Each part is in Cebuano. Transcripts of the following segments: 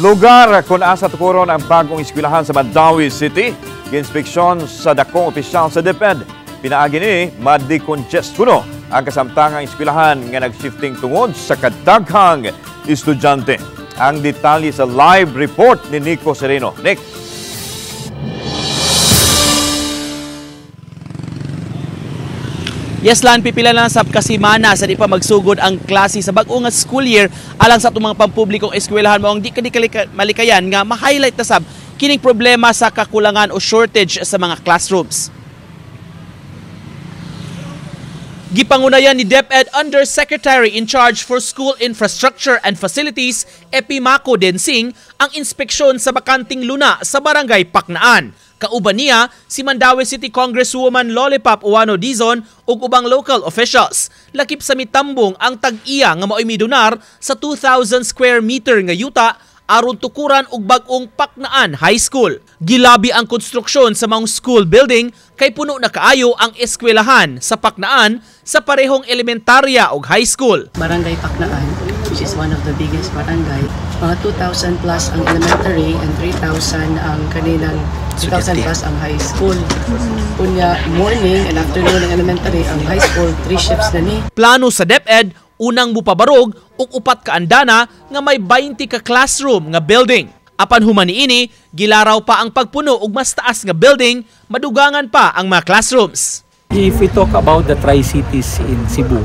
Lugar kung asa tukuron ang bagong eskwelahan sa Mandaue City, giinspeksyon sa dakong opisyal sa DepEd. Pinaagi ni ma-decongest kuno ang kasamtangang eskwelahan nga nag-shifting tungod sa kadaghang estudyante. Ang detalye sa live report ni Nico Sereno. Nick. Yes, Lan, pipila lang sa kasimana sa di pa magsugod ang klase sa bag-o nga school year alang sa atong mga pampublikong eskwelahan mo ang di ka malikayan nga ma-highlight na sab kining problema sa kakulangan o shortage sa mga classrooms. Gipangunayan ni DepEd Undersecretary in charge for School Infrastructure and Facilities, Epimaco Densing, ang inspeksyon sa bakanting luna sa Barangay Paknaan. Kauban niya si Mandaue City Congresswoman Lollipop Uano Dizon ug ubang local officials. Lakip sa mitambong ang tag-iya nga maoy midonar sa 2,000 square meter nga yuta aron tukuran og bag-ong Paknaan High School. Gilabi ang konstruksyon sa maong school building kay puno na kaayo ang eskwelahan sa Paknaan sa parehong elementarya ug high school. Barangay Paknaan, which is one of the biggest barangay, mga 2,000 plus ang elementary and 3,000 ang kanilang 2,000 plus ang high school. Unya, morning and afternoon ang elementary, ang high school, 3 shifts na ni. Plano sa DepEd, unang mupabarog og 4 ka andana nga may 20 ka classroom nga building. Apan human niini, gilaraw pa ang pagpuno og mas taas nga building, madugangan pa ang mga classrooms. If we talk about the Tri-Cities in Cebu,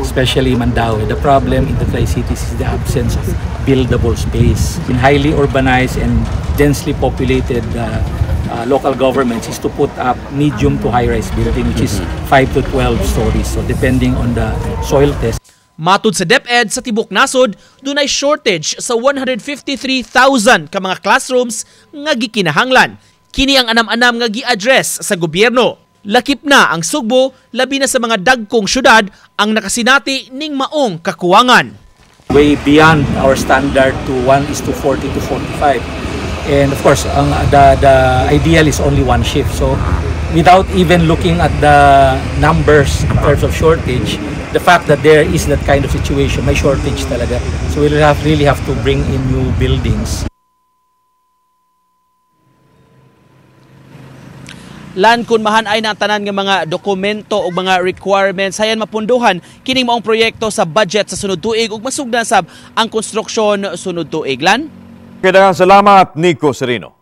especially Mandaue, the problem in the Tri-Cities is the absence of buildable space. In highly urbanized and densely populated local governments is to put up medium to high-rise building, which is 5 to 12 stories, so depending on the soil test. Matud sa DepEd sa tibok nasod, dunay shortage sa 153,000 ka mga classrooms nga gikinahanglan. Kini ang anam-anam nga gi-address sa gobyerno. Lakip na ang Sugbo, labi na sa mga dagkong syudad ang nakasinati ning maong kakuwangan. Way beyond our standard to 1:40 to 45. And of course, the ideal is only one shift. So without even looking at the numbers in terms of shortage, the fact that there is that kind of situation, may shortage talaga. So we'll really have to bring in new buildings. Lan, kung mahanay na ang tanan nga mga dokumento o mga requirements, hayan mapunduhan kining maong proyekto sa budget sa sunod tuig ug masugdan sab ang konstruksyon sunod tuig. Lan? Kaya salamat, Nico Sereno.